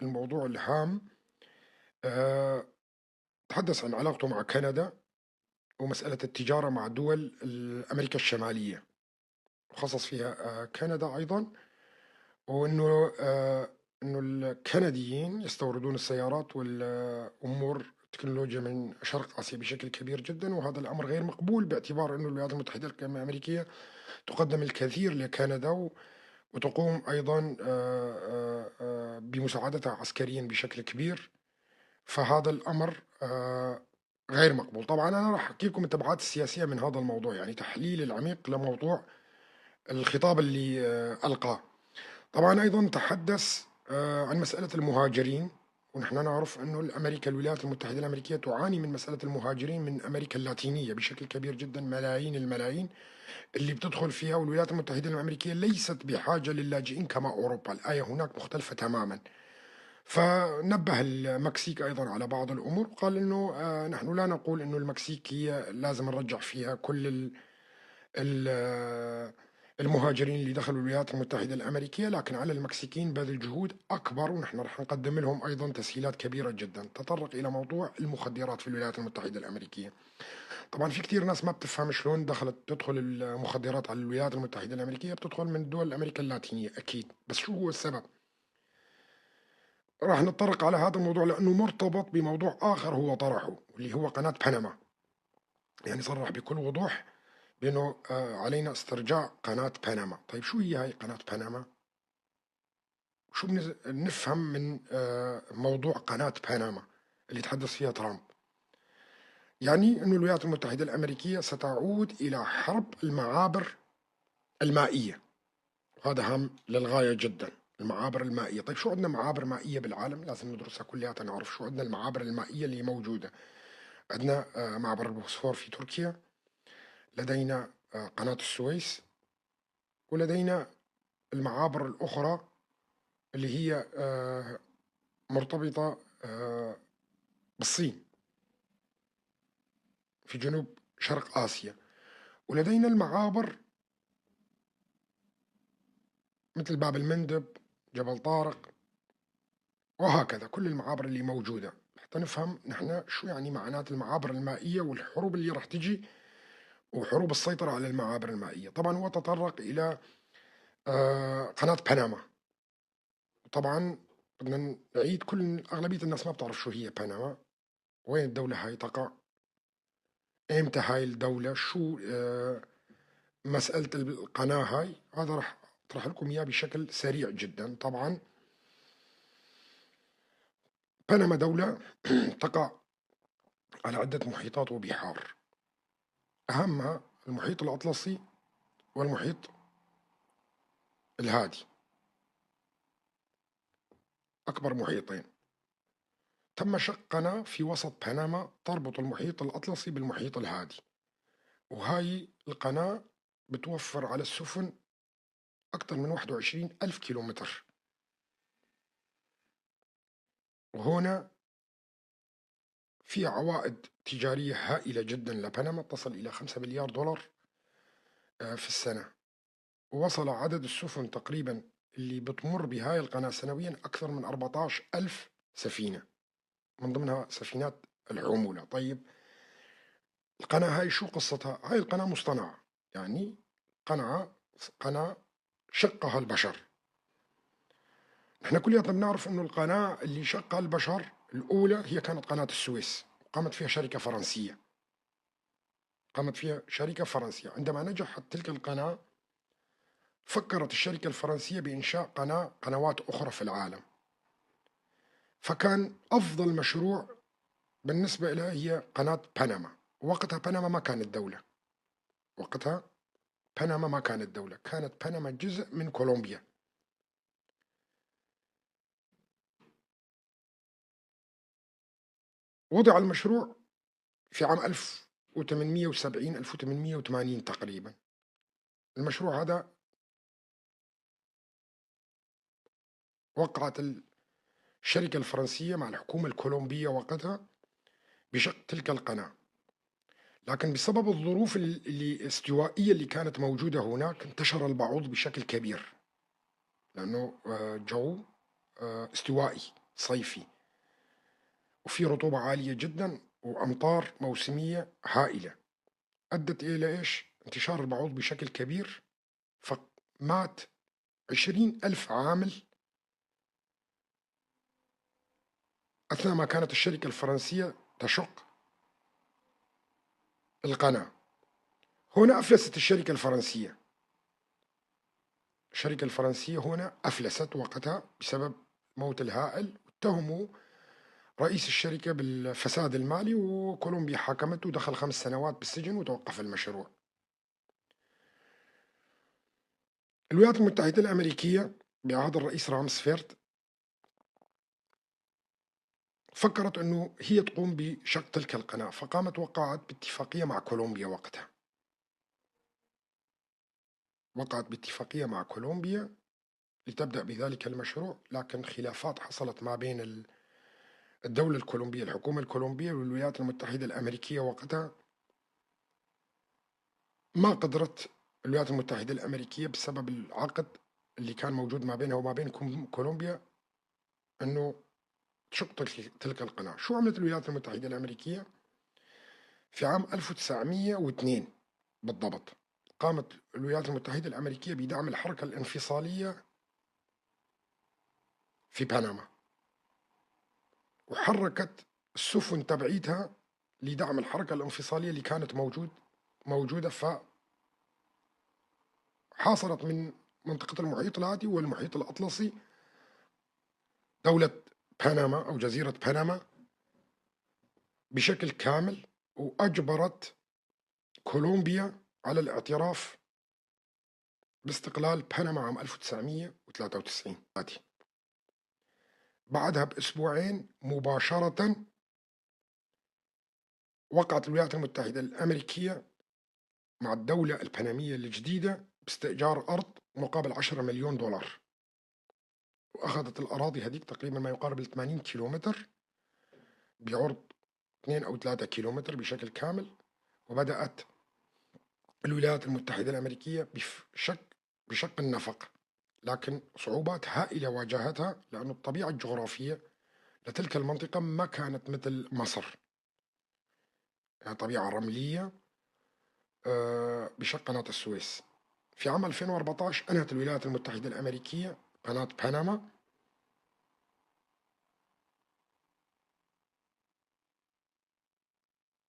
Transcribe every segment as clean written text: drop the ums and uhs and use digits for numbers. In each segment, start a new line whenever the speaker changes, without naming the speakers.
الموضوع الهام، تحدث عن علاقته مع كندا ومسألة التجارة مع دول أمريكا الشمالية، وخصص فيها كندا أيضا، وأنه أنه الكنديين يستوردون السيارات والأمور التكنولوجيا من شرق آسيا بشكل كبير جدا، وهذا الأمر غير مقبول باعتبار أنه الولايات المتحدة الأمريكية تقدم الكثير لكندا وتقوم أيضا بمساعدتها عسكريا بشكل كبير، فهذا الأمر غير مقبول. طبعا أنا راح أحكي لكم التبعات السياسية من هذا الموضوع، يعني تحليل العميق لموضوع الخطاب اللي ألقاه. طبعا أيضا تحدث عن مسألة المهاجرين، ونحن نعرف أنه الولايات المتحدة الأمريكية تعاني من مسألة المهاجرين من أمريكا اللاتينية بشكل كبير جدا، ملايين الملايين اللي بتدخل فيها، والولايات المتحدة الأمريكية ليست بحاجة للاجئين كما أوروبا، الآية هناك مختلفة تماما. فنبه المكسيك أيضا على بعض الأمور، وقال أنه نحن لا نقول أنه المكسيك هي لازم نرجع فيها كل المهاجرين اللي دخلوا الولايات المتحدة الأمريكية، لكن على المكسيكيين بذل جهود أكبر، ونحن رح نقدم لهم أيضا تسهيلات كبيرة جدا. تطرق إلى موضوع المخدرات في الولايات المتحدة الأمريكية. طبعا في كثير ناس ما بتفهم شلون تدخل المخدرات على الولايات المتحدة الأمريكية، بتدخل من دول أمريكا اللاتينية أكيد، بس شو هو السبب؟ راح نتطرق على هذا الموضوع لأنه مرتبط بموضوع آخر هو طرحه، اللي هو قناة بنما. يعني صرح بكل وضوح بأنه علينا استرجاع قناة بنما. طيب شو هي هاي قناة بنما؟ شو نفهم من موضوع قناة بنما اللي تحدث فيها ترامب؟ يعني أن الولايات المتحدة الأمريكية ستعود إلى حرب المعابر المائية، وهذا هام للغاية جدا، المعابر المائية. طيب شو عندنا معابر مائية بالعالم؟ لازم ندرسها كلها نعرف شو عندنا المعابر المائية اللي موجودة. عندنا معبر البوسفور في تركيا، لدينا قناة السويس، ولدينا المعابر الأخرى اللي هي مرتبطة بالصين في جنوب شرق آسيا، ولدينا المعابر مثل باب المندب، جبل طارق، وهكذا كل المعابر اللي موجودة، حتى نفهم نحن شو يعني معنات المعابر المائية والحروب اللي راح تجي وحروب السيطرة على المعابر المائية. طبعا هو تطرق إلى قناة بنما. طبعا بدنا نعيد، كل أغلبية الناس ما بتعرف شو هي بنما، وين الدولة هاي تقع، إمتى هاي الدولة، شو مسألة القناة هاي. هذا راح أطرح لكم إياه بشكل سريع جدا. طبعا بنما دولة تقع على عدة محيطات وبحار، أهمها المحيط الأطلسي والمحيط الهادي، أكبر محيطين. تم شق قناة في وسط بنما تربط المحيط الأطلسي بالمحيط الهادي، وهاي القناة بتوفر على السفن أكثر من 21 ألف كيلومتر. وهنا في عوائد تجارية هائلة جدا لبنما تصل إلى 5 مليار دولار في السنة. ووصل عدد السفن تقريبا اللي بتمر بهاي القناة سنويا أكثر من 14 ألف سفينة، من ضمنها سفينات العمولة. طيب القناة هاي شو قصتها؟ هاي القناة مصطنعة، يعني قناة شقها البشر. نحن كلياتنا بنعرف إنه القناة اللي شقها البشر الأولى هي كانت قناة السويس، قامت فيها شركة فرنسية. قامت فيها شركة فرنسية. عندما نجحت تلك القناة فكرت الشركة الفرنسية بإنشاء قنوات أخرى في العالم. فكان أفضل مشروع بالنسبة لها هي قناة بنما. وقتها بنما ما كانت دولة. وقتها بنما ما كانت دولة، كانت بنما جزء من كولومبيا. وضع المشروع في عام 1870 1880 تقريبا. المشروع هذا وقعت الشركة الفرنسية مع الحكومة الكولومبية وقتها بشق تلك القناة، لكن بسبب الظروف الاستوائية اللي كانت موجودة هناك انتشر البعوض بشكل كبير، لأنه جو استوائي. صيفي، وفي رطوبة عالية جدا وأمطار موسمية هائلة، أدت إلى إيش؟ انتشار البعوض بشكل كبير، فمات 20,000 عامل أثناء ما كانت الشركة الفرنسية تشق القناة. هنا أفلست الشركة الفرنسية. الشركة الفرنسية هنا أفلست وقتها بسبب موت الهائل. اتهموا رئيس الشركة بالفساد المالي، وكولومبيا حاكمته ودخل 5 سنوات بالسجن وتوقف المشروع. الولايات المتحدة الأمريكية بعهد الرئيس رامسفيلد فكرت أنه هي تقوم بشق تلك القناة، فقامت وقعت باتفاقية مع كولومبيا وقتها. وقعت باتفاقية مع كولومبيا لتبدأ بذلك المشروع، لكن خلافات حصلت ما بين الدولة الكولومبية، الحكومة الكولومبية والولايات المتحدة الأمريكية وقتها. ما قدرت الولايات المتحدة الأمريكية بسبب العقد اللي كان موجود ما بينها وما بين كولومبيا أنه تشق تلك القناة. شو عملت الولايات المتحدة الأمريكية؟ في عام 1902 بالضبط قامت الولايات المتحدة الأمريكية بدعم الحركة الانفصالية في بنما، وحركت السفن تبعيتها لدعم الحركة الانفصالية اللي كانت موجودة، فحاصرت من منطقة المحيط الهادي والمحيط الأطلسي دولة بنما أو جزيرة بنما بشكل كامل، وأجبرت كولومبيا على الاعتراف باستقلال بنما عام 1993. بعدها بأسبوعين مباشرة وقعت الولايات المتحدة الأمريكية مع الدولة البنمية الجديدة باستئجار أرض مقابل 10 مليون دولار، وأخذت الأراضي هذيك تقريبا ما يقارب 80 كيلومتر بعرض 2 أو 3 كيلومتر بشكل كامل. وبدأت الولايات المتحدة الأمريكية بشق النفق، لكن صعوبات هائلة واجهتها، لأن الطبيعة الجغرافية لتلك المنطقة ما كانت مثل مصر، يعني طبيعة رملية. بشق قناة السويس. في عام 2014 أنهت الولايات المتحدة الأمريكية قناة بنما،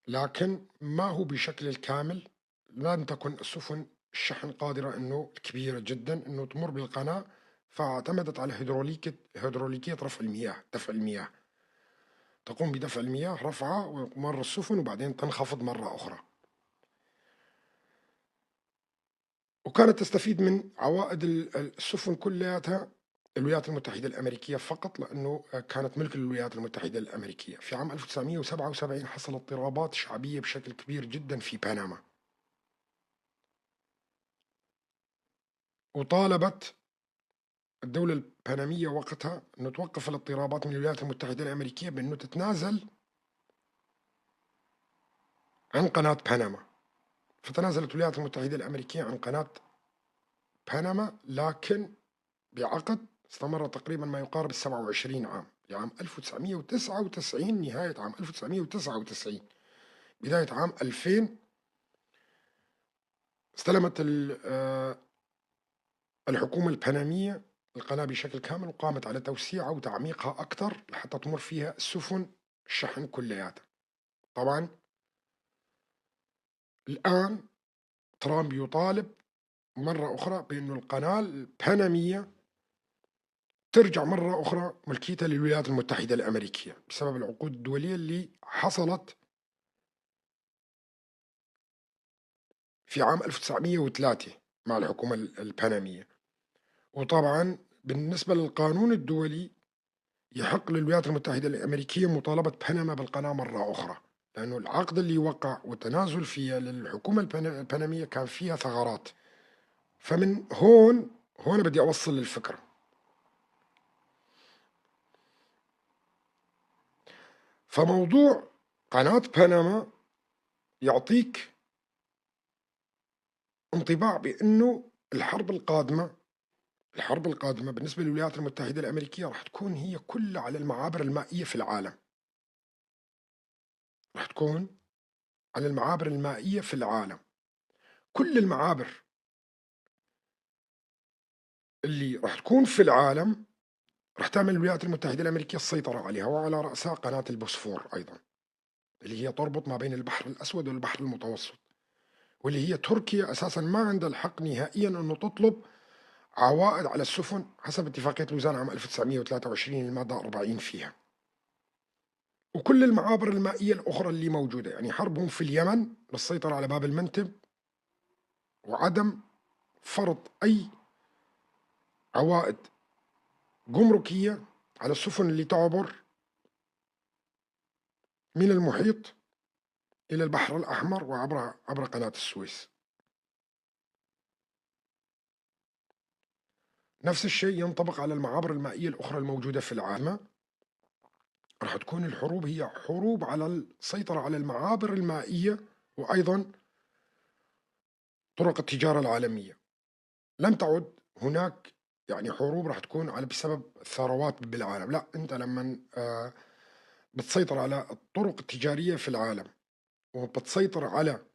لكن ما هو بشكل الكامل. لم تكن السفن الشحن قادرة أنه كبيرة جدا أنه تمر بالقناة، فاعتمدت على هيدروليكية رفع المياه، دفع المياه. تقوم بدفع المياه رفعها ومر السفن وبعدين تنخفض مرة أخرى. وكانت تستفيد من عوائد السفن كلها الولايات المتحدة الأمريكية فقط، لأنه كانت ملك للولايات المتحدة الأمريكية. في عام 1977 حصلت اضطرابات شعبية بشكل كبير جدا في بنما، وطالبت الدولة البنمية وقتها أنه توقف الاضطرابات من الولايات المتحدة الأمريكية بأنه تتنازل عن قناة بنما. فتنازلت الولايات المتحدة الأمريكية عن قناة بنما، لكن بعقد استمر تقريبا ما يقارب 27 عام، لعام 1999، نهاية عام 1999 بداية عام 2000 استلمت الحكومة البنمية القناة بشكل كامل، وقامت على توسيعها وتعميقها أكثر لحتى تمر فيها السفن الشحن كلياتها. طبعا الآن ترامب يطالب مرة أخرى بأن القناة البنمية ترجع مرة أخرى ملكيتها للولايات المتحدة الأمريكية بسبب العقود الدولية اللي حصلت في عام 1903 مع الحكومة البنمية. وطبعا بالنسبة للقانون الدولي يحق للولايات المتحدة الأمريكية مطالبة بنما بالقناة مرة أخرى، لأنه العقد اللي وقع والتنازل فيها للحكومة البنمية كان فيها ثغرات. فمن هون بدي أوصل للفكرة. فموضوع قناة بنما يعطيك انطباع بأنه الحرب القادمة الحرب القادمة بالنسبة للولايات المتحدة الأمريكية راح تكون هي كلها على المعابر المائية في العالم. راح تكون على المعابر المائية في العالم. كل المعابر اللي راح تكون في العالم راح تعمل الولايات المتحدة الأمريكية السيطرة عليها، وعلى رأسها قناة البوسفور أيضا، اللي هي تربط ما بين البحر الأسود والبحر المتوسط، واللي هي تركيا أساسا ما عندها الحق نهائيا أنه تطلب عوائد على السفن حسب اتفاقية لوزان عام 1923 المادة 40 فيها. وكل المعابر المائية الأخرى اللي موجودة، يعني حربهم في اليمن للسيطرة على باب المنتب وعدم فرض أي عوائد جمركية على السفن اللي تعبر من المحيط إلى البحر الأحمر وعبر قناة السويس. نفس الشيء ينطبق على المعابر المائية الأخرى الموجودة في العالم. راح تكون الحروب هي حروب على السيطرة على المعابر المائية وأيضا طرق التجارة العالمية. لم تعد هناك يعني حروب راح تكون على بسبب الثروات بالعالم، لا، أنت لما بتسيطر على الطرق التجارية في العالم وبتسيطر على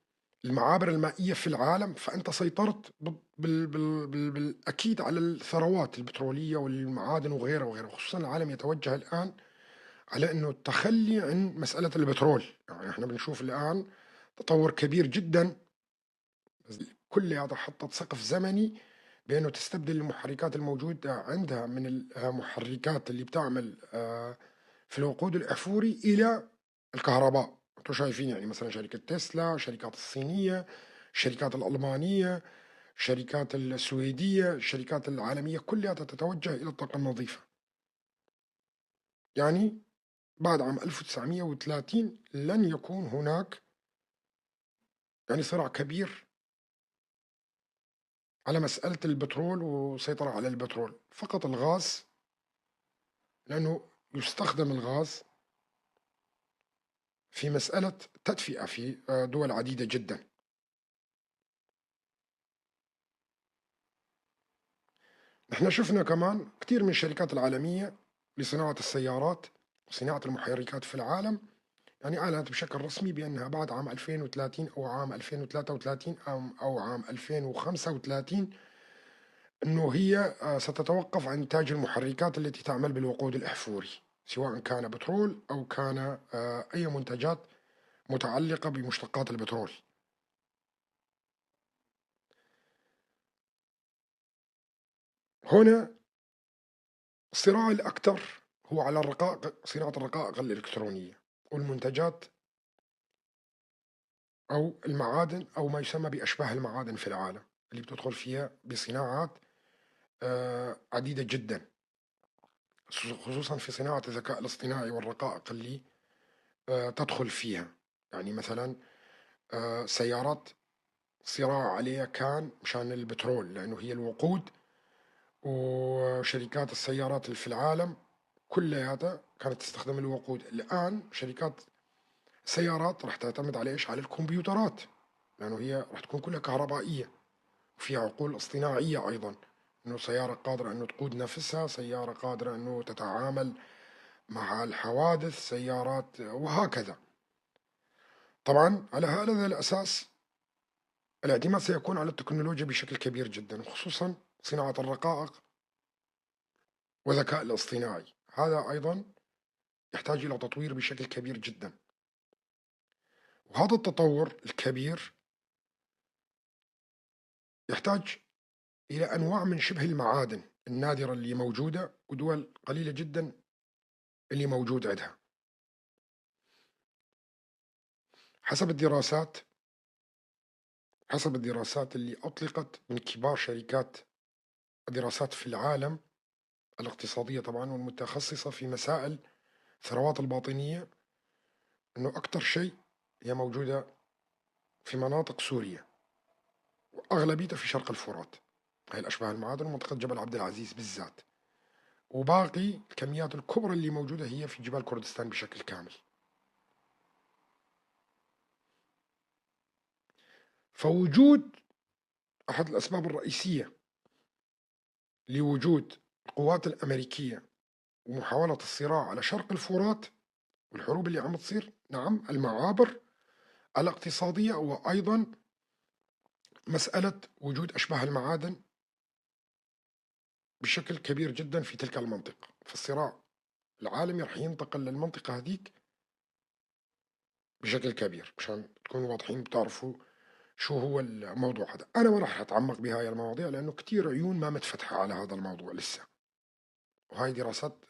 المعابر المائية في العالم، فأنت سيطرت بالأكيد على الثروات البترولية والمعادن وغيرها وغيرها. خصوصا العالم يتوجه الآن على أنه التخلي عن مسألة البترول. يعني احنا بنشوف الآن تطور كبير جدا، كل هذا حطت سقف زمني بأنه تستبدل المحركات الموجودة عندها من المحركات اللي بتعمل في الوقود الأحفوري إلى الكهرباء. انتم شايفين يعني مثلا شركة تسلا، الشركات الصينية، الشركات الألمانية، الشركات السويدية، الشركات العالمية كلها تتوجه إلى الطاقة النظيفة. يعني بعد عام 1930 لن يكون هناك يعني صراع كبير على مسألة البترول وسيطرة على البترول، فقط الغاز، لأنه يستخدم الغاز في مسألة تدفئة في دول عديدة جدا. نحن شفنا كمان كثير من الشركات العالمية لصناعة السيارات وصناعة المحركات في العالم يعني أعلنت بشكل رسمي بأنها بعد عام 2030 أو عام 2033 أو عام 2035 أنه هي ستتوقف عن إنتاج المحركات التي تعمل بالوقود الأحفوري، سواء كان بترول أو كان أي منتجات متعلقة بمشتقات البترول. هنا الصراع الأكثر هو على الرقائق، صناعة الرقائق الإلكترونية والمنتجات أو المعادن أو ما يسمى بأشباه المعادن في العالم، اللي بتدخل فيها بصناعات عديدة جدا، خصوصا في صناعة الذكاء الاصطناعي والرقائق اللي تدخل فيها. يعني مثلا سيارات صراع عليها كان مشان البترول لأنه هي الوقود، وشركات السيارات اللي في العالم كلها كانت تستخدم الوقود. الآن شركات السيارات راح تعتمد على إيش؟ على الكمبيوترات، لأنه هي راح تكون كلها كهربائية وفيها عقول اصطناعية أيضا، إنه سيارة قادرة إنه تقود نفسها، سيارة قادرة إنه تتعامل مع الحوادث، سيارات وهكذا. طبعا على هذا الأساس الاعتماد سيكون على التكنولوجيا بشكل كبير جدا، وخصوصا صناعة الرقائق والذكاء الاصطناعي. هذا أيضا يحتاج إلى تطوير بشكل كبير جدا، وهذا التطور الكبير يحتاج إلى أنواع من شبه المعادن النادرة اللي موجودة، ودول قليلة جدا اللي موجود عندها. حسب الدراسات اللي أطلقت من كبار شركات الدراسات في العالم الاقتصادية طبعا والمتخصصة في مسائل الثروات الباطنية، أنه أكثر شيء هي موجودة في مناطق سوريا وأغلبيتها في شرق الفرات، هاي الأشباه المعادن ومنطقة جبل عبد العزيز بالذات، وباقي الكميات الكبرى اللي موجودة هي في جبال كردستان بشكل كامل. فوجود أحد الأسباب الرئيسية لوجود القوات الأمريكية ومحاولة الصراع على شرق الفرات والحروب اللي عم تصير، نعم المعابر الاقتصادية، وأيضا مسألة وجود أشباه المعادن بشكل كبير جدا في تلك المنطقة. فالصراع العالمي رح ينتقل للمنطقة هذيك بشكل كبير، مشان تكونوا واضحين وتعرفوا شو هو الموضوع هذا. أنا ما راح أتعمق بهاي المواضيع لأنه كتير عيون ما متفتحة على هذا الموضوع لسه، وهاي دراسات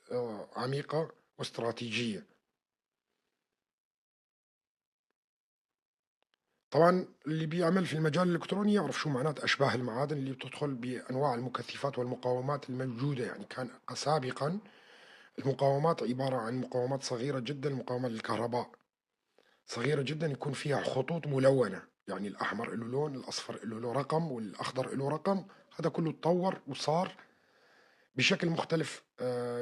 عميقة واستراتيجية. طبعا اللي بيعمل في المجال الإلكتروني يعرف شو معنات أشباه المعادن اللي بتدخل بأنواع المكثفات والمقاومات الموجودة. كان سابقا المقاومات عبارة عن مقاومات صغيرة جدا، مقاومة للكهرباء صغيرة جدا، يكون فيها خطوط ملونة، يعني الأحمر له لون، الأصفر له رقم، والأخضر له رقم. هذا كله تطور وصار بشكل مختلف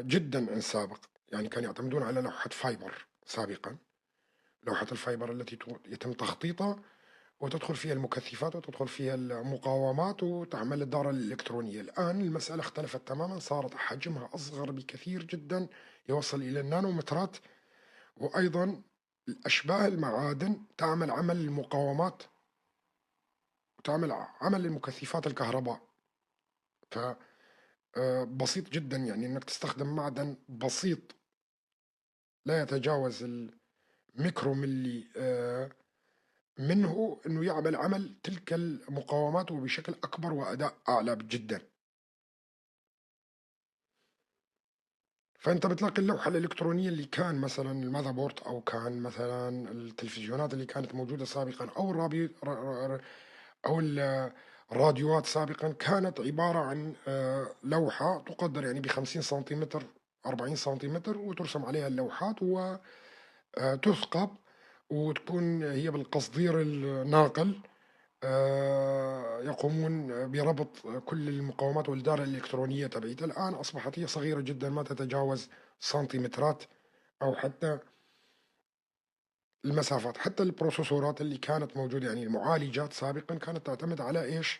جدا عن السابق. كانوا يعتمدون على لوحة fiber سابقا، لوحة ال fiber التي يتم تخطيطها وتدخل فيها المكثفات وتدخل فيها المقاومات وتعمل الدارة الإلكترونية. الآن المسألة اختلفت تماما، صارت حجمها أصغر بكثير جدا، يوصل إلى النانومترات. وأيضا الأشباه المعادن تعمل عمل المقاومات وتعمل عمل المكثفات الكهرباء. بسيط جدا، أنك تستخدم معدن بسيط لا يتجاوز الميكرو ملي منه أنه يعمل عمل تلك المقاومات وبشكل أكبر وأداء أعلى جدا. فأنت بتلاقي اللوحة الإلكترونية اللي كان مثلا ال motherboard، أو كان مثلا التلفزيونات اللي كانت موجودة سابقا، أو أو الراديوات سابقا، كانت عبارة عن لوحة تقدر ب50 سنتيمتر، 40 سنتيمتر، وترسم عليها اللوحات وتثقب، وتكون هي بالقصدير الناقل. يقومون بربط كل المقاومات والدارة الإلكترونية تبعيتها. الآن أصبحت هي صغيرة جدا، ما تتجاوز سنتيمترات أو حتى المسافات. حتى البروسيسورات اللي كانت موجودة، يعني المعالجات سابقا، كانت تعتمد على إيش؟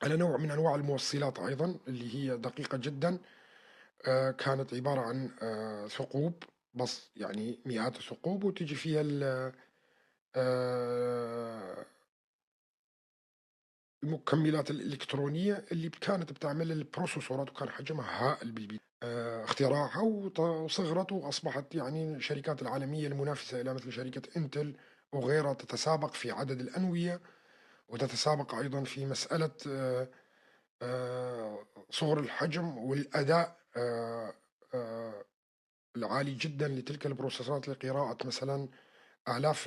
على نوع من أنواع الموصلات أيضا اللي هي دقيقة جدا. كانت عبارة عن ثقوب بس، يعني مئات الثقوب، وتجي فيها المكملات الإلكترونية اللي كانت بتعمل البروسيسورات، وكان حجمها هائل بالبداية. اختراعها وصغرت، وأصبحت الشركات العالمية المنافسة إلى مثل شركة إنتل وغيرها تتسابق في عدد الأنوية، وتتسابق أيضا في مسألة صغر الحجم والأداء العالي جدا لتلك البروسيسورات لقراءة مثلا آلاف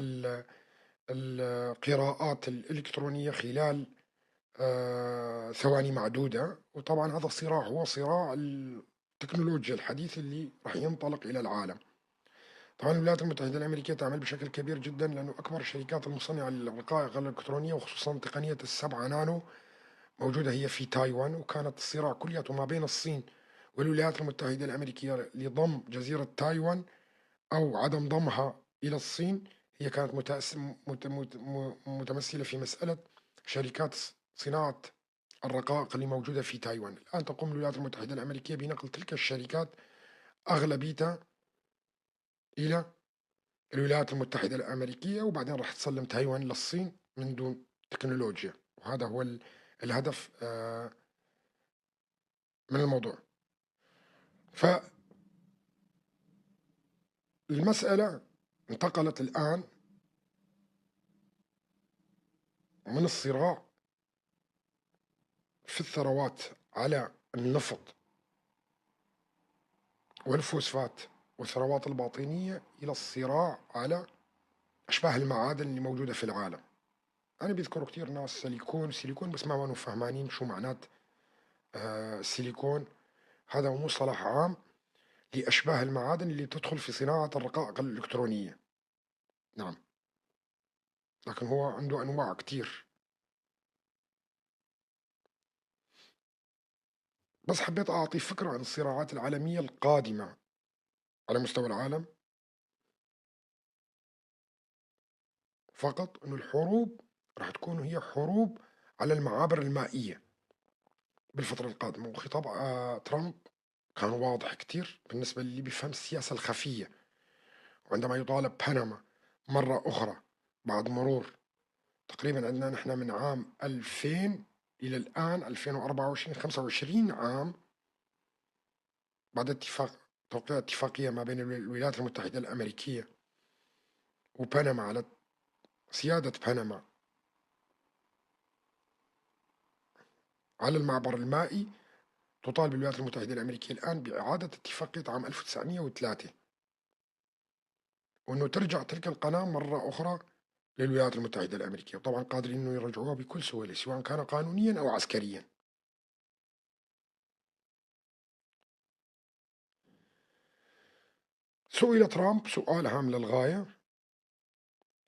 القراءات الإلكترونية خلال ثواني معدودة. وطبعا هذا الصراع هو صراع التكنولوجيا الحديث اللي راح ينطلق إلى العالم. طبعا الولايات المتحدة الأمريكية تعمل بشكل كبير جدا، لأنه أكبر الشركات المصنعة للرقائق الإلكترونية وخصوصا تقنية ال7 نانو موجودة هي في تايوان. وكانت الصراع كلياته ما بين الصين والولايات المتحدة الأمريكية لضم جزيرة تايوان أو عدم ضمها إلى الصين، هي كانت متمثلة في مسألة شركات صناعة الرقائق اللي موجودة في تايوان. الآن تقوم الولايات المتحدة الأمريكية بنقل تلك الشركات أغلبيتها إلى الولايات المتحدة الأمريكية، وبعدين راح تسلم تايوان للصين من دون تكنولوجيا. وهذا هو الهدف من الموضوع. فالمسألة انتقلت الآن من الصراع في الثروات على النفط والفوسفات والثروات الباطنية إلى الصراع على أشباه المعادن اللي موجودة في العالم. أنا بيذكروا كتير ناس سيليكون سيليكون، بس ما كانوا فهمانين شو معنات السيليكون. هذا هو مصطلح عام لأشباه المعادن اللي تدخل في صناعة الرقائق الإلكترونية. نعم، لكن هو عنده أنواع كتير. بس حبيت أعطي فكرة عن الصراعات العالمية القادمة على مستوى العالم، فقط أن الحروب راح تكون هي حروب على المعابر المائية. بالفترة القادمة. وخطاب ترامب كان واضح كتير بالنسبة للي بيفهم السياسة الخفية. وعندما يطالب بنما مرة أخرى بعد مرور تقريبا عندنا نحن من عام 2000 إلى الآن 2024، 25 عام بعد توقيع اتفاقية ما بين الولايات المتحدة الأمريكية وبنما على سيادة بنما على المعبر المائي، تطالب الولايات المتحدة الأمريكية الآن بإعادة اتفاقية عام 1903، وأنه ترجع تلك القناة مرة أخرى للولايات المتحدة الأمريكية. وطبعا قادرين أنه يرجعوها بكل سهولة سواء كان قانونيا أو عسكريا. سئل ترامب سؤال هام للغاية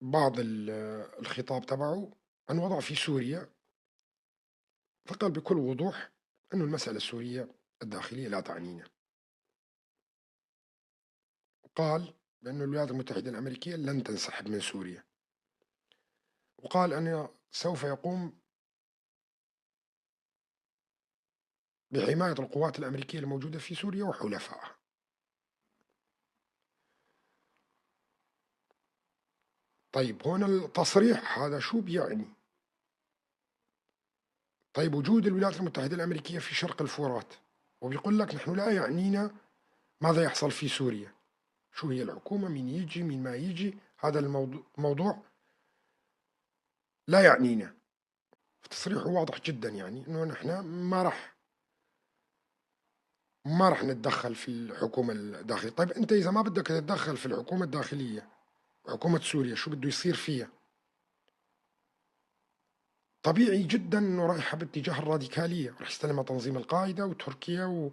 بعض الخطاب تبعه عن وضع في سوريا، فقال بكل وضوح أن المسألة السورية الداخلية لا تعنينا. وقال بأن الولايات المتحدة الأمريكية لن تنسحب من سوريا، وقال أنه سوف يقوم بحماية القوات الأمريكية الموجودة في سوريا وحلفائها. طيب هون التصريح هذا شو بيعني؟ طيب وجود الولايات المتحدة الأمريكية في شرق الفرات، وبيقول لك نحن لا يعنينا ماذا يحصل في سوريا، شو هي الحكومة، مين يجي مين ما يجي، هذا الموضوع لا يعنينا. تصريحه واضح جدا، يعني انه نحن ما راح نتدخل في الحكومة الداخلية. طيب انت اذا ما بدك تتدخل في الحكومة الداخلية، حكومة سوريا شو بده يصير فيها؟ طبيعي جدا انه رايحة باتجاه الراديكالية، راح يستلمها تنظيم القاعدة وتركيا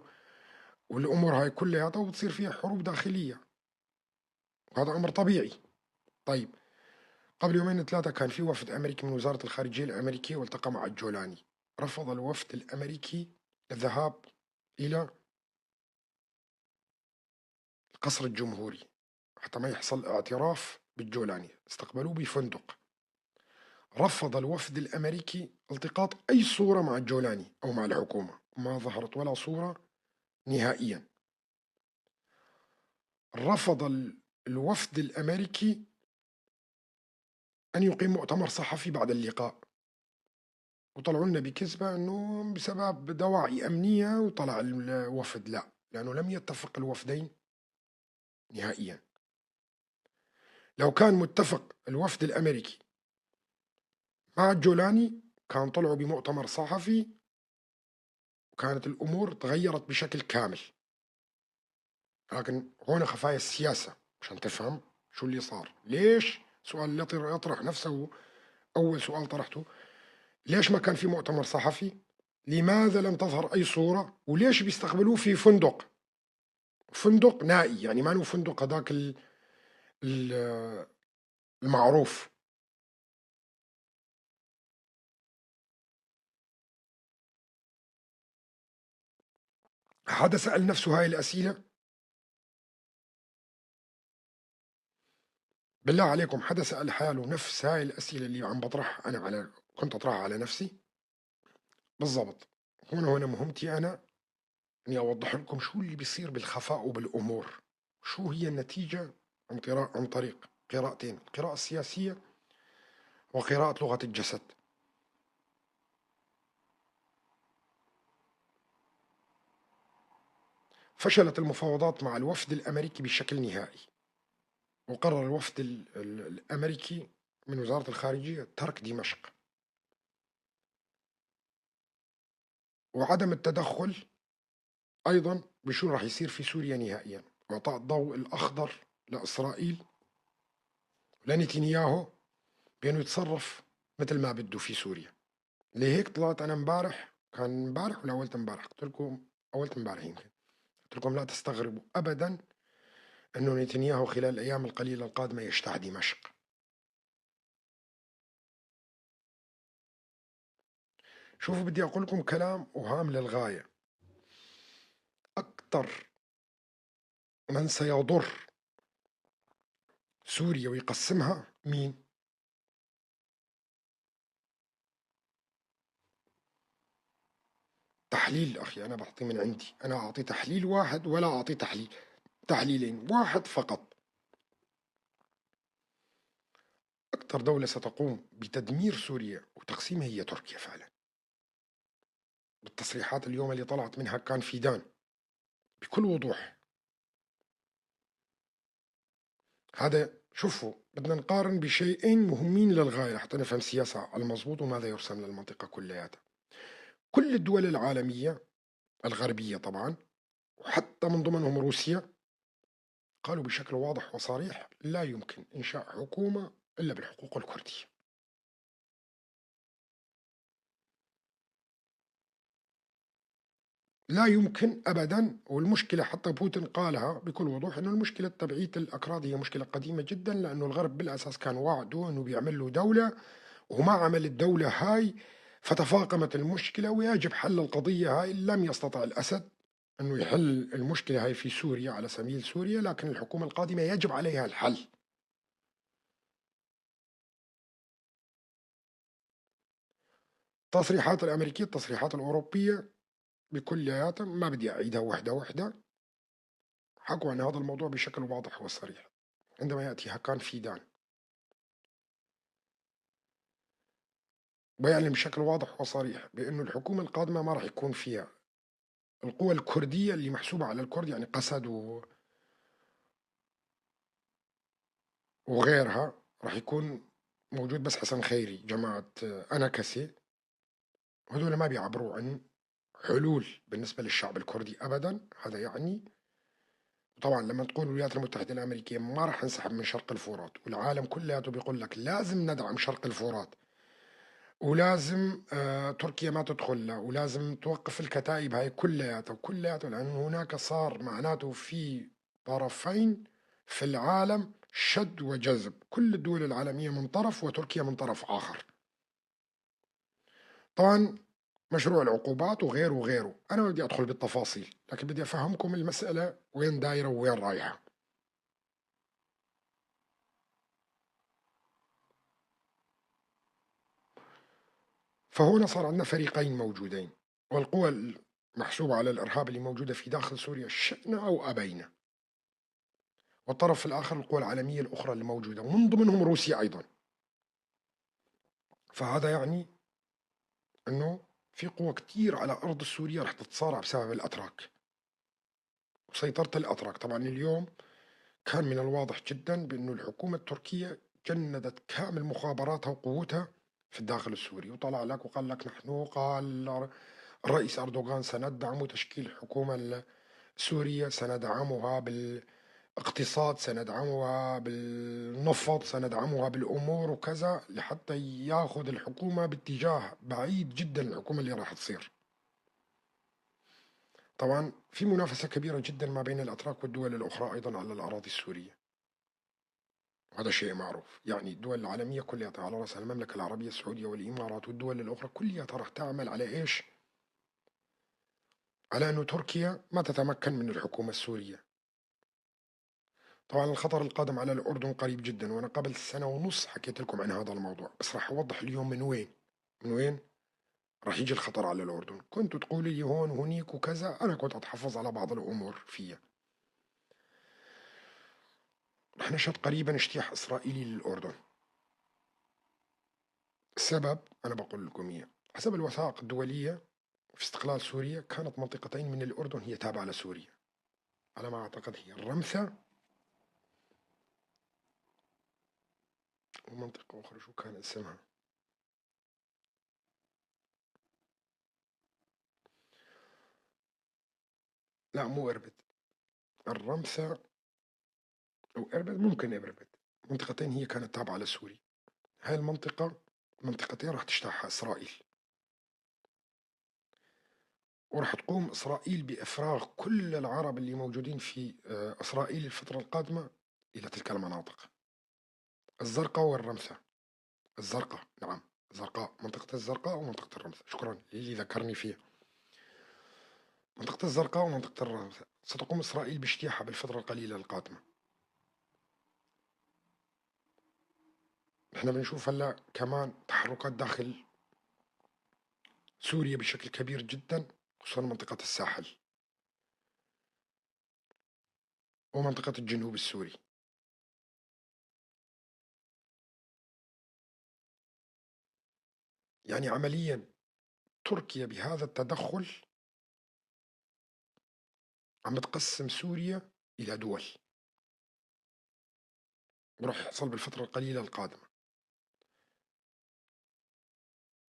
والامور هاي كلها، وبتصير فيها حروب داخلية، وهذا امر طبيعي. طيب قبل يومين ثلاثة كان في وفد أمريكي من وزارة الخارجية الأمريكية والتقى مع الجولاني. رفض الوفد الأمريكي الذهاب إلى القصر الجمهوري حتى ما يحصل اعتراف بالجولاني، استقبلوه بفندق. رفض الوفد الأمريكي التقاط أي صورة مع الجولاني أو مع الحكومة، ما ظهرت ولا صورة نهائيا. رفض الوفد الأمريكي أن يقيم مؤتمر صحفي بعد اللقاء، وطلعوا لنا بكذبة أنه بسبب دواعي أمنية وطلع الوفد. لا، لأنه لم يتفق الوفدين نهائيا. لو كان متفق الوفد الأمريكي مع الجولاني كان طلعوا بمؤتمر صحفي وكانت الأمور تغيرت بشكل كامل. لكن هون خفايا السياسة عشان تفهم شو اللي صار. ليش؟ سؤال اللي يطرح نفسه، أول سؤال طرحته، ليش ما كان في مؤتمر صحفي؟ لماذا لم تظهر أي صورة؟ وليش بيستقبلوه في فندق؟ فندق نائي، يعني ما هو فندق هذاك المعروف. حدا سأل نفسه هاي الأسئلة؟ بالله عليكم حدا سأل حاله نفس هاي الأسئلة اللي عم بطرحها أنا، على كنت أطرحها على نفسي بالضبط. هون مهمتي أنا إني أوضح لكم شو اللي بيصير بالخفاء وبالأمور، شو هي النتيجة عن طريق قراءتين، القراءة السياسية وقراءة لغة الجسد. فشلت المفاوضات مع الوفد الأمريكي بشكل نهائي، وقرر الوفد الأمريكي من وزارة الخارجية ترك دمشق وعدم التدخل أيضا بشو راح يصير في سوريا نهائيا، وإعطاء الضوء الأخضر لإسرائيل لنتنياهو بأنه يتصرف مثل ما بده في سوريا. لهيك طلعت أنا امبارح، كان امبارح ولا أولت امبارح، قلت لكم أولت امبارح يمكن، قلت لكم لا تستغربوا أبدا أنه نتنياهو خلال الأيام القليلة القادمة يجتاح دمشق. شوفوا بدي أقول لكم كلام وهام للغاية. أكثر من سيضر سوريا ويقسمها مين؟ تحليل أخي، أنا بعطي من عندي، أنا أعطي تحليل واحد ولا أعطي تحليلين، واحد فقط. أكثر دولة ستقوم بتدمير سوريا وتقسيمها هي تركيا فعلا. بالتصريحات اليوم اللي طلعت منها كان فيدان بكل وضوح. هذا شوفوا، بدنا نقارن بشيئين مهمين للغاية حتى نفهم السياسة المضبوط وماذا يرسم للمنطقة كلياتها. كل الدول العالمية الغربية طبعا، وحتى من ضمنهم روسيا، قالوا بشكل واضح وصريح لا يمكن إنشاء حكومة إلا بالحقوق الكردية. لا يمكن أبدا. والمشكلة حتى بوتين قالها بكل وضوح أنه المشكلة تبعية الأكراد هي مشكلة قديمة جدا، لأنه الغرب بالأساس كان وعده أنه بيعمل له دولة وما عمل الدولة هاي، فتفاقمت المشكلة ويجب حل القضية هاي. لم يستطع الأسد أنه يحل المشكلة هاي في سوريا على سبيل سوريا، لكن الحكومة القادمة يجب عليها الحل. التصريحات الأمريكية، التصريحات الأوروبية بكلياتها ما بدي أعيدها وحدة وحدة، حكوا عن هذا الموضوع بشكل واضح وصريح. عندما يأتي هاكان فيدان ويعلن بشكل واضح وصريح بأنه الحكومة القادمة ما راح يكون فيها القوى الكردية اللي محسوبة على الكرد، يعني قسد وغيرها، راح يكون موجود بس حسن خيري، جماعة أناكسي، هذول ما بيعبروا عن حلول بالنسبة للشعب الكردي أبدا. هذا يعني طبعا لما تقول الولايات المتحدة الأمريكية ما راح نسحب من شرق الفرات، والعالم كلياته بيقول لك لازم ندعم شرق الفرات، ولازم تركيا ما تدخل، ولازم توقف الكتائب هاي كلياتها وكلياتها، لأنه هناك صار معناته في طرفين في العالم شد وجذب، كل الدول العالمية من طرف وتركيا من طرف آخر. طبعا مشروع العقوبات وغيره وغيره، أنا ما بدي أدخل بالتفاصيل، لكن بدي أفهمكم المسألة وين دايرة وين رايحة. فهنا صار عندنا فريقين موجودين، والقوى المحسوبة على الإرهاب اللي موجودة في داخل سوريا شئنا أو أبينا، والطرف الآخر القوى العالمية الأخرى اللي موجودة ومن ضمنهم روسيا أيضا. فهذا يعني أنه في قوى كتير على أرض سوريا رح تتصارع بسبب الأتراك وسيطرة الأتراك. طبعا اليوم كان من الواضح جدا بأنه الحكومة التركية جندت كامل مخابراتها وقوتها في الداخل السوري، وطلع لك وقال لك نحن، قال الرئيس أردوغان سندعم تشكيل الحكومة السورية، سندعمها بالاقتصاد، سندعمها بالنفط، سندعمها بالأمور وكذا، لحتى ياخذ الحكومة باتجاه بعيد جدا الحكومة اللي راح تصير. طبعا في منافسة كبيرة جدا ما بين الأتراك والدول الأخرى أيضا على الأراضي السورية، وهذا شيء معروف. يعني الدول العالمية كلها على رأسها المملكة العربية السعودية والإمارات والدول الأخرى كلها راح تعمل على إيش؟ على أنه تركيا ما تتمكن من الحكومة السورية. طبعا الخطر القادم على الأردن قريب جدا، وأنا قبل 1.5 سنة حكيت لكم عن هذا الموضوع، بس راح أوضح اليوم من وين راح يجي الخطر على الأردن. كنتوا تقولوا لي هون وهنيك وكذا، أنا كنت أتحفظ على بعض الأمور فيها. رح نشهد قريبا اجتياح إسرائيلي للأردن. السبب أنا بقول لكم إياه، حسب الوثائق الدولية في استقلال سوريا كانت منطقتين من الأردن هي تابعة لسوريا، على ما أعتقد هي الرمثة ومنطقة أخرى شو كان اسمها، لا مو إربد، الرمثة أو إربد، ممكن إربد، منطقتين هي كانت تابعة لسوريا. هاي المنطقة منطقتين راح تجتاحها إسرائيل، وراح تقوم إسرائيل بإفراغ كل العرب اللي موجودين في إسرائيل الفترة القادمة إلى تلك المناطق، الزرقاء والرمثة. الزرقاء، نعم الزرقاء، منطقة الزرقاء ومنطقة الرمثة، شكرا اللي ذكرني فيها. منطقة الزرقاء ومنطقة الرمثة ستقوم إسرائيل باجتياحها بالفترة القليلة القادمة. نحن بنشوف هلا كمان تحركات داخل سوريا بشكل كبير جدا، خصوصا منطقة الساحل ومنطقة الجنوب السوري. يعني عمليا تركيا بهذا التدخل عم تقسم سوريا إلى دول، وراح يحصل بالفترة القليلة القادمة.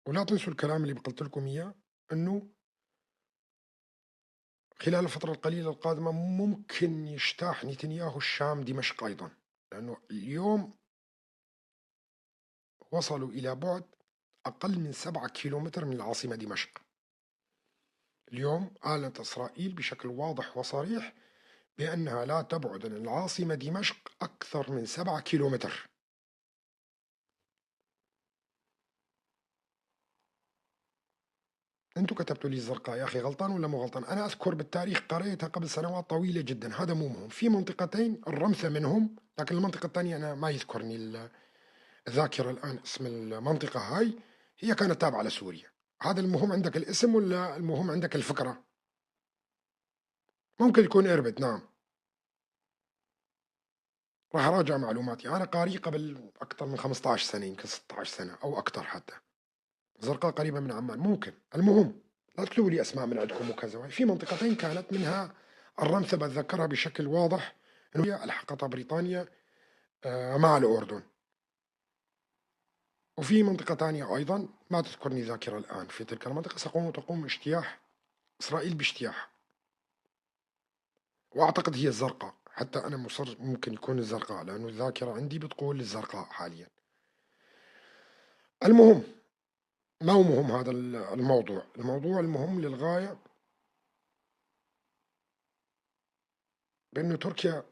ولا تنسوا الكلام اللي قلت لكم إياه، أنه خلال الفترة القليلة القادمة ممكن يجتاح نتنياهو الشام دمشق أيضا، لأنه اليوم وصلوا إلى بعد أقل من 7 كيلومتر من العاصمة دمشق. اليوم أعلنت إسرائيل بشكل واضح وصريح بأنها لا تبعد عن العاصمة دمشق أكثر من 7 كيلومتر. أنتوا كتبتوا لي الزرقاء يا أخي، غلطان ولا مو غلطان؟ أنا أذكر بالتاريخ قريتها قبل سنوات طويلة جدا، هذا مو مهم. في منطقتين الرمثة منهم، لكن المنطقة الثانية أنا ما يذكرني الذاكرة الآن اسم المنطقة هاي، هي كانت تابعة لسوريا. هذا المهم عندك الاسم ولا المهم عندك الفكرة؟ ممكن يكون إربد. نعم، راح أراجع معلوماتي، أنا قاري قبل أكثر من 15 سنة، يمكن 16 سنة أو أكثر حتى. زرقاء قريبة من عمان ممكن. المهم لا تكتبوا لي أسماء من عندكم وكذا. في منطقتين كانت منها الرمثة بتذكرها بشكل واضح، إنه هي ألحقتها بريطانيا مع الأردن. وفي منطقة ثانية أيضا ما تذكرني ذاكرة الآن، في تلك المنطقة تقوم اجتياح إسرائيل باجتياح، وأعتقد هي الزرقاء، حتى أنا مصر ممكن يكون الزرقاء لأنه الذاكرة عندي بتقول الزرقاء حاليا. المهم ما هو مهم هذا الموضوع، الموضوع المهم للغاية بأنه تركيا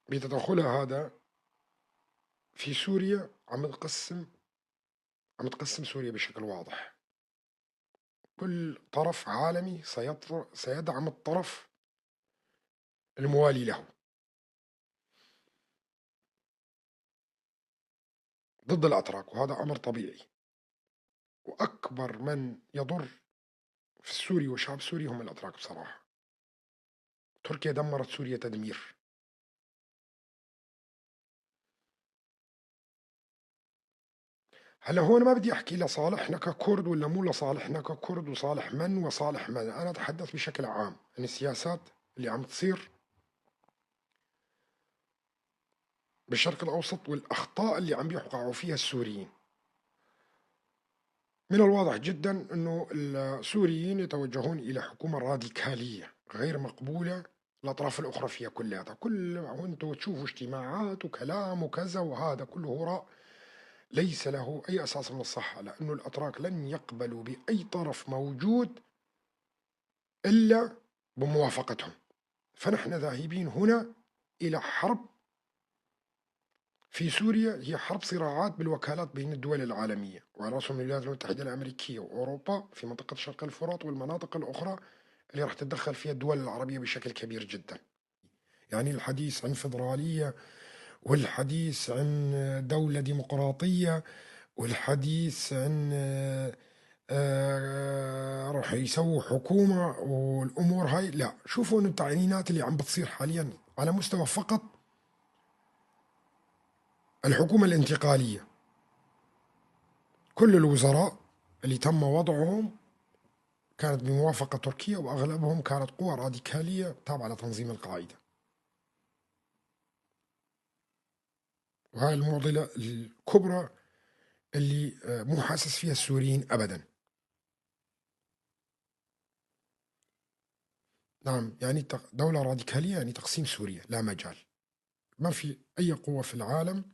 بتدخلها هذا في سوريا عم تقسم سوريا بشكل واضح. كل طرف عالمي سيدعم الطرف الموالي له ضد الأتراك، وهذا أمر طبيعي. وأكبر من يضر في السوري والشعب السوري هم الأتراك بصراحة. تركيا دمرت سوريا تدمير. هلا هون ما بدي أحكي لصالحنا ككرد ولا مو لصالحنا ككرد وصالح من وصالح من، أنا أتحدث بشكل عام عن السياسات اللي عم تصير بالشرق الأوسط والأخطاء اللي عم بيقعوا فيها السوريين. من الواضح جدا أنه السوريين يتوجهون إلى حكومة راديكالية غير مقبولة الأطراف الأخرى فيها كلها. كل وأنتم تشوفوا اجتماعات وكلام وكذا، وهذا كله هراء ليس له أي أساس من الصحة، لأنه الأتراك لن يقبلوا بأي طرف موجود إلا بموافقتهم. فنحن ذاهبين هنا إلى حرب في سوريا، هي حرب صراعات بالوكالات بين الدول العالمية، وعلى رأسهم الولايات المتحدة الأمريكية وأوروبا في منطقة شرق الفرات والمناطق الأخرى اللي راح تتدخل فيها الدول العربية بشكل كبير جدا. يعني الحديث عن فدرالية، والحديث عن دولة ديمقراطية، والحديث عن راح يسووا حكومة والأمور هاي، لا. شوفوا إنه التعيينات اللي عم بتصير حاليا على مستوى فقط الحكومة الانتقالية، كل الوزراء اللي تم وضعهم كانت بموافقة تركيا، وأغلبهم كانت قوى راديكالية تابعة لتنظيم القاعدة. وهاي المعضلة الكبرى اللي مو حاسس فيها السوريين أبدا. نعم، يعني دولة راديكالية يعني تقسيم سوريا، لا مجال. ما في أي قوة في العالم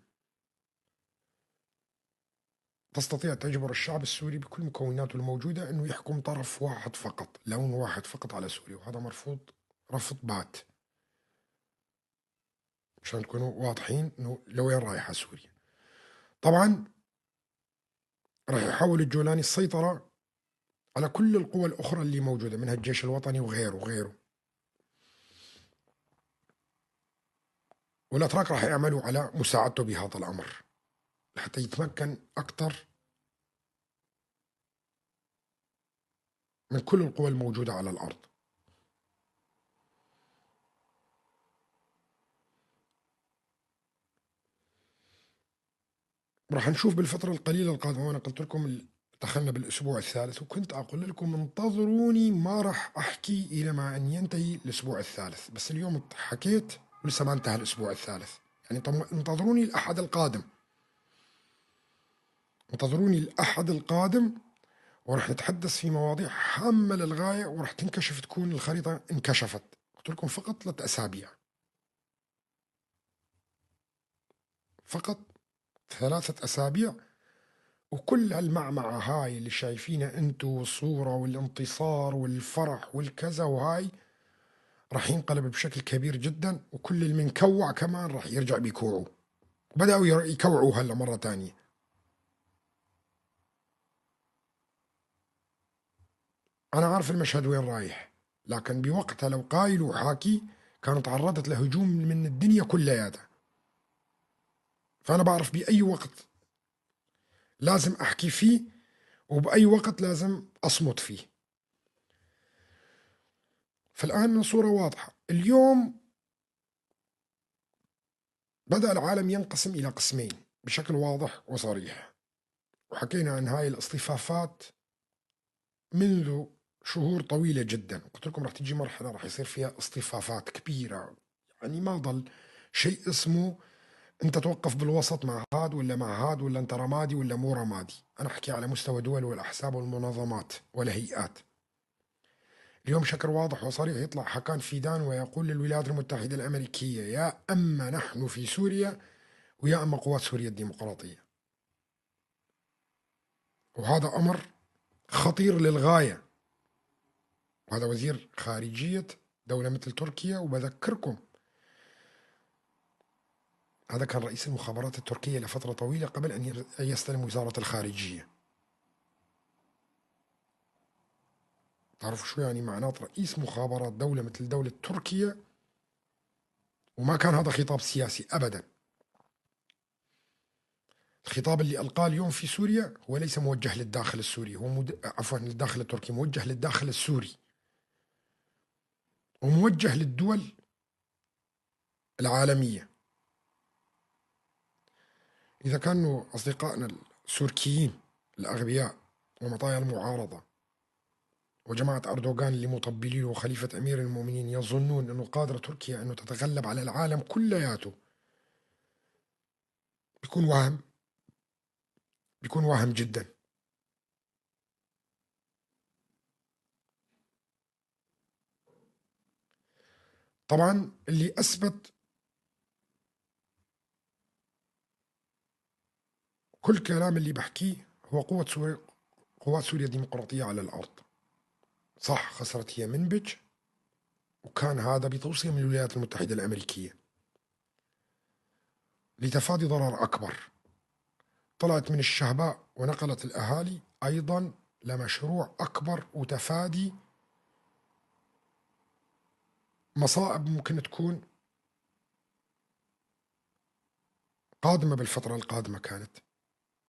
تستطيع تجبر الشعب السوري بكل مكوناته الموجودة أنه يحكم طرف واحد فقط، لون واحد فقط على سوريا، وهذا مرفوض رفض بات. عشان تكونوا واضحين أنه لوين رايحة سوريا. طبعا راح يحاول الجولاني السيطرة على كل القوى الأخرى اللي موجودة، منها الجيش الوطني وغيره وغيره. والأتراك راح يعملوا على مساعدته بهذا الأمر لحتى يتمكن أكثر من كل القوى الموجودة على الأرض. راح نشوف بالفترة القليلة القادمة، وأنا قلت لكم دخلنا بالأسبوع الثالث، وكنت أقول لكم انتظروني ما راح أحكي إلى ما أن ينتهي الأسبوع الثالث، بس اليوم حكيت ولسه ما انتهى الأسبوع الثالث، يعني انتظروني الأحد القادم، انتظروني الأحد القادم وراح نتحدث في مواضيع هامة للغاية، وراح تنكشف، تكون الخريطة انكشفت. قلت لكم فقط 3 أسابيع، فقط 3 أسابيع، وكل هالمعمعة هاي اللي شايفينها انتو، والصورة والانتصار والفرح والكذا وهاي، راح ينقلب بشكل كبير جدا، وكل المنكوع كمان راح يرجع بيكوعوا، وبدأوا يكوعوا هلا مرة تانية. أنا عارف المشهد وين رايح، لكن بوقتها لو قايل وحاكي كانت تعرضت لهجوم من الدنيا كلياتها. فأنا بعرف بأي وقت لازم أحكي فيه، وبأي وقت لازم أصمت فيه. فالآن الصورة واضحة. اليوم بدأ العالم ينقسم إلى قسمين بشكل واضح وصريح، وحكينا عن هاي الاصطفافات منذ شهور طويلة جدا. قلت لكم راح تجي مرحلة راح يصير فيها اصطفافات كبيرة، يعني ما ضل شيء اسمه انت توقف بالوسط مع هاد ولا مع هاد، ولا انت رمادي ولا مو رمادي. انا احكي على مستوى دول والاحزاب والمنظمات والهيئات. اليوم بشكل واضح وصريح يطلع حكان فيدان ويقول للولايات المتحدة الأمريكية يا أما نحن في سوريا ويا أما قوات سوريا الديمقراطية، وهذا أمر خطير للغاية. وهذا وزير خارجية دولة مثل تركيا، وبذكركم هذا كان رئيس المخابرات التركية لفترة طويلة قبل أن يستلم وزارة الخارجية. تعرفوا شو يعني معنات رئيس مخابرات دولة مثل دولة تركيا؟ وما كان هذا خطاب سياسي أبدا. الخطاب اللي ألقاه اليوم في سوريا هو ليس موجه للداخل السوري، هو عفوا للداخل التركي، موجه للداخل السوري وموجه للدول العالمية. إذا كانوا أصدقائنا السوركيين الأغبياء ومطايا المعارضة وجماعة أردوغان اللي مطبلين وخليفة أمير المؤمنين يظنون أنه قادرة تركيا أنه تتغلب على العالم كلياته، بيكون وهم، بيكون وهم جدا. طبعا اللي أثبت كل كلام اللي بحكيه هو قوة سوريا، قوات سوريا الديمقراطية على الأرض. صح خسرت هي منبج، وكان هذا بتوصية من الولايات المتحدة الأمريكية لتفادي ضرر أكبر. طلعت من الشهباء ونقلت الأهالي أيضا لمشروع أكبر وتفادي مصائب ممكن تكون قادمة بالفترة القادمة كانت.